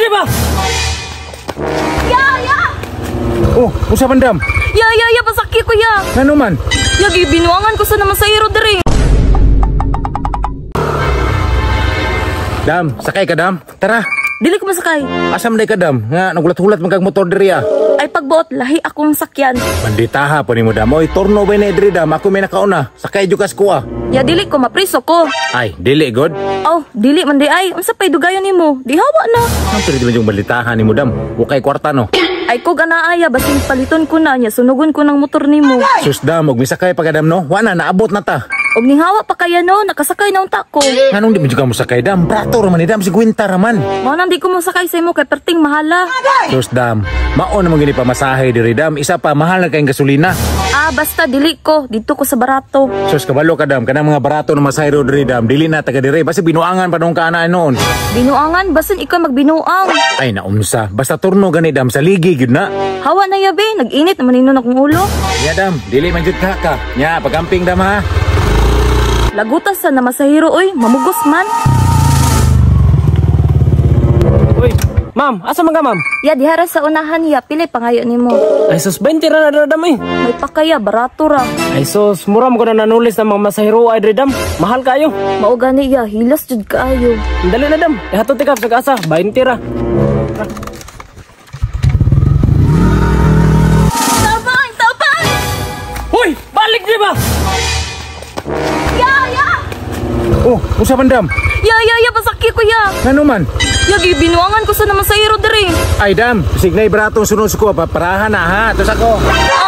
di ba? Ya, ya! Oh, usa man, dam? Ya, ya, ya, pasakya ko ya. Ngano man? Ya, gibinuangan ko sa naman sa iro diri. Dam, sakay ka, dam. Tara. Dili ko masakay. Asa man day ka, dam? Nga nagulat-hulat man kag motor diri ah. Ay pagbuot, lahi akong sakyan. Banditaha po nimo, dam. Oy, torno ba ni diri, dam? Ako may nakauna. Sakay jud kas ko ah. Ya, dili ko mapriso ko. Ay, dili god. Oh, dili man di ay. Unsa pay dugayon nimo? Di hawa na. Ang pwede man yung banditaha nimo, dam. Ukay kwarta no. Ay ko ganaaya basin paliton ko na niya, sunugon ko ng motor nimo. Sus dam, og misakay pa ka, dam, no. Wa na, naabot na ta. Og ninghawa pa kaya no, nakasakay na unta ko. Nganong di mo jud ka mosakay, dam? Brato ra man ni dam, 50 ra man. Mao nang di ko mosakay sa imo kay perting mahala. Sus dam, mao naman gini pamasahe diri, dam. Isa pa, mahal na kayong gasolina. Ah, basta dili ko, dito ko sa barato. Sus, kabalo ka, dam, kanang mga barato na masahero diri, dam, dili na taga diri. Basta binuangan pa nung kaanaan noon. Binuangan, basin ikaw magbinuang. Ay naunsa, basta turno gani, dam, sa ligi gyud na. Hawa na yabe, nag-init naman inon akong ulo. Nya dam, dili man jud ka ka. Nya, pagamping, dam, ha. Lagutas sa namasahiro oy, mamugos man. Uy, ma'am, asa man ka, ma'am? Ya dihara sa unahan ya, pili pangayo nimo. Ay sus, 20 ra na dam eh. May pakaya barato ra. Ay sus, mura mo ko na nanulis ng mga masahero ay dre, dam. Mahal kayo. Mao gani ya, hilas jud kaayo. Dali na, dam. Ihatod tikap sa kasa, 20 ra. Tabang, tabang! Hoy, balik di ba? Ya, ya! Oh, usa man, dam? Ya, ya, ya, pasakya ko ya. Ngano man? Ya, gibinuangan ko sa naman sa iro diri. Ay dam, signay barato sunod sa ko, paparahan na ha. Tos ako. Ah,